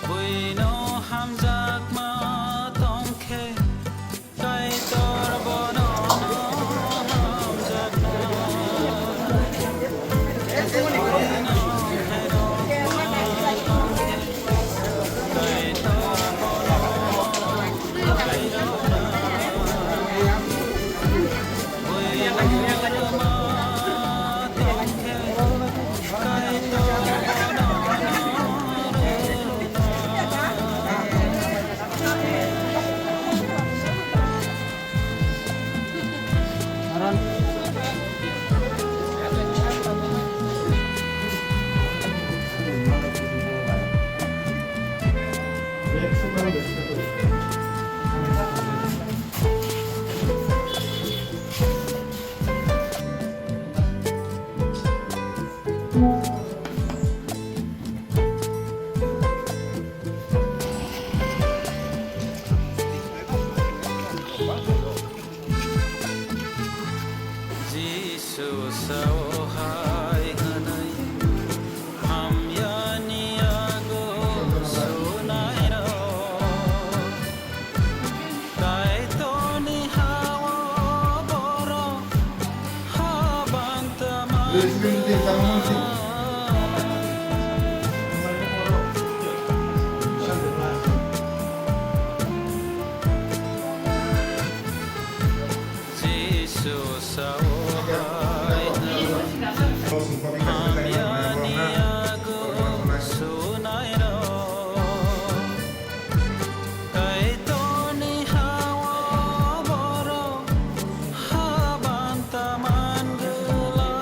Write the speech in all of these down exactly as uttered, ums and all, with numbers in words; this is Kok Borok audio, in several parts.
Buino hamjakma tongkhe, Kaitor bono hamjakma. Jisu sao hai hwnwi hamyani yago sunairok. Kaitorni ha-o borok habang tama. Jisu sao hai hamyani yago sunairok. Kaitorni ha-o borok habang taman gwla.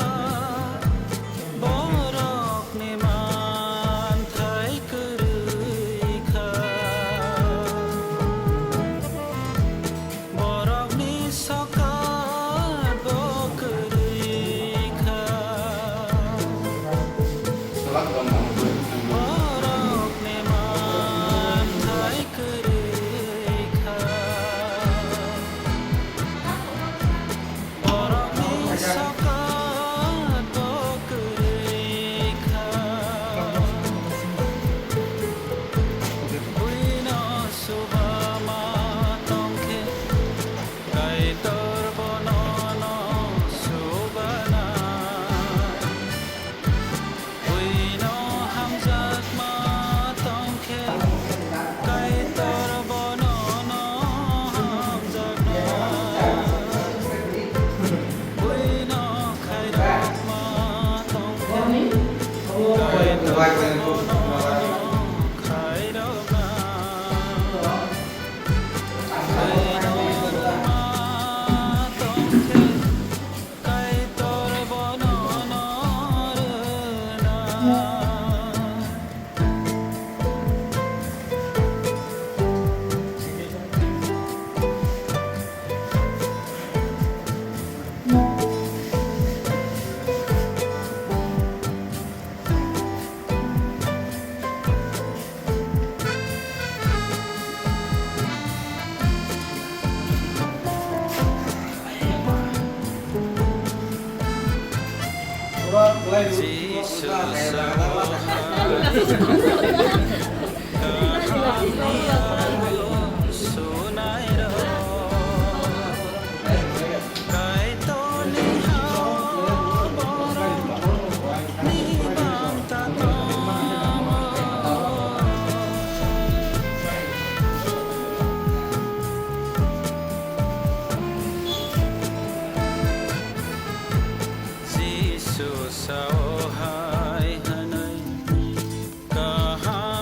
Borokni manthai kwrwi kha. Borokni sokat bo kwrwi kha. Borokni manthai kwrwi kha. Borokni sokat bo kwrwi kha. Buino suba ma tongkhe, Kaitor bono no subana. Buino hamjakma tongkhe, Kaitor bono no hamjakna. Buino khairokma tongkhe, Kaitor bono no khairokna. Buino ma tongkhe, Kaitor bono no rwna. Jisu sao hai hwnwi, kaham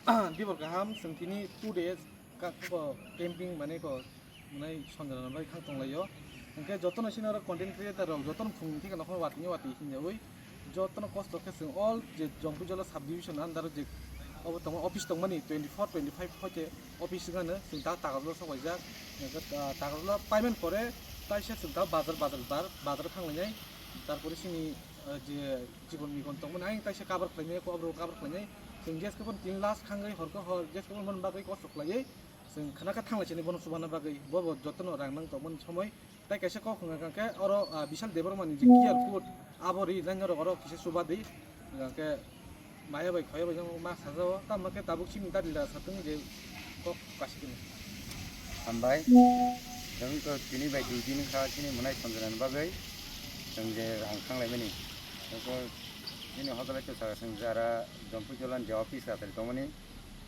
Dibor kaham, chwng tini two days ka-, ko camping mane ko mwnai sonjana bai khang tonglaio. Hwnkhe jotono sini oro content creator rok jotono phung thika nokhor watini wati hinjawi. Jotono kosto khe chwng all je Jompuijala sub division under je obo tongo office tongmani twenty four twenty five hoite office wngano chwng ta Takarjala sok paijak. Hwnkhe, ah, Takarjala payment pore taisa chwng ta bazar bazar bar bazar thanglainai. Tarpore sini, ah, je Chikon mikon tongmani ayang taisa cover khlainai, ko abro cover khlainai. Chwng gas khe bono tin last khangwi hor khe hor gas khe bono bagwi kosto khlaiwi. Chwng khna khe thanglai sini bono chubana bagwi. Bo bo jotono rang nang tongmani somoi. Tai kaisa kok hwnka khe oro, ah, Bishal Debbarmani je Q R code abo ri nai norok oro kisa chuba di. Hwnka khe maya bai khoya bai ma sajao. Tamo khe tabuk sini dadi da satong je kok kasi kini. Hambai. Chwng to tini bai dui din kha chini mwnai sonjana bagwi. Chwng je rang khanglaimani. Eko nini hotel o chwng saka chwng jara Jompuijala ni je office ka tari tongmani.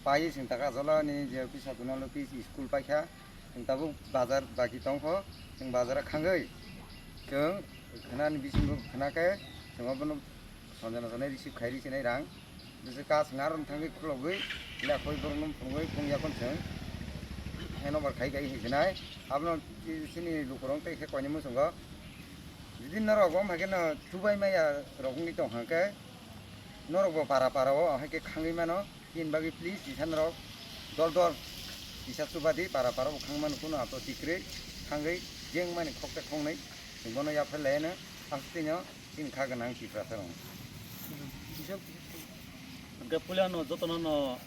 Pai chwng Takarjala ni je office ka tongo office school paikha. Chwng tabuk bazar baki tongkho. Chwng bazar khangwi chwng khwnani bisingo khwna khe chwng abono sonjana sanai receive khai rwi sinai rang. Bisi ka chwng aro thangwi khulogwi lekhoi borokno phunugwi phung yakon chwng handover khai khai hinsinai. Abono chini lukurok tei khe koini muchungo. Jodi norok bo hai kheno chubai maya rok wngwi tong kha khe, norok bo para para o hai khe khangwi mano, chini bagwi please kisa norok dol dol kisa chuba di, para para o khang mano, kuno ato tikri khangwi jeng mani khoksa khongnwi chwng bono yapharwi lai anw, aswk tino chini kha gwnang Tiprasa rok. Hwnkhe puilano jotono no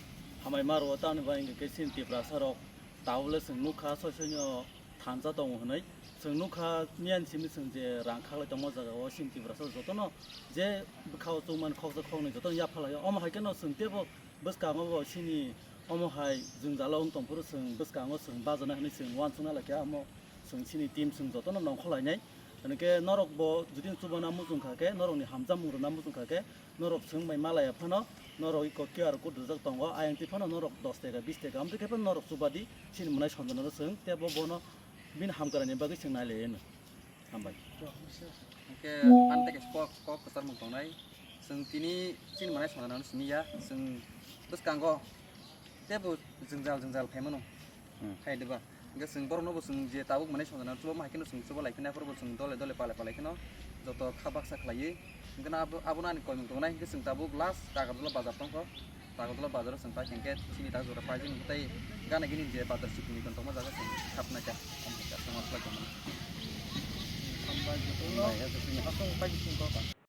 hamai ma rwo, tamni bagwi hwnkhe chini Tiprasa rok tabuk le chwng nukha soi soi no thansa tongo hwnwi. Chwng nukha miyani simi chwng je rang khaklai tongma jaga o chini Tiprasa jotono je bwkha o chukmani khoksa khoknwi jotono yapha lai o. Omo hai kheno chwng teibo bwskango bo chini omo hai jwngjalo wng tong phuru chwng bwskango chwng bajana hwnwi chwng uansukna lai kha. Omo chwng chini team chwng jotono nongkhor lainai. Hwnwi khe norok bo jodi chubana muchung kha khe, norokni hamjakmung rwna muchung kha khe, norok chwng bai malaya phano norok iko Q R code rijak tongo, ayang twi phano norok dos taka, bis taka, amtwi khe phano norok chuba di, chini mwnai sonjana no chwng, tei bo bono bini hamkrai ni bagwi chwng nai lai anw. Hambai. Hwnkhe ani tei kaisa kok, kok kwchar mung tongnai. Chwng tini chini mwnai sonjana no simi ya, chwng bwskango teibo jwngjal jwngjal phai mano. Hmm. Khai diba? Hwnkhe chwng borokno bo chwng je tabuk mwnai sonjana chuba ma hai kheno chwng chuba lai kheno, aphuru bo chwng dole dole palai palai kheno joto kha baksa khlaiwi. Hwnkhe no abo, abono ani koimung tongnai, hwnkhe chwng tabuk last Takarjala bazar tongkho. Takarjala bazar o chwng pai khe chini ta jora pai jani tei gana gini je bazar sikini tongma jaga chwng khapnai kha. Omo khe chwng ma khlai tongmani. Hambai jotono. Hambai, ya, jotono. Aswk pai bising kok.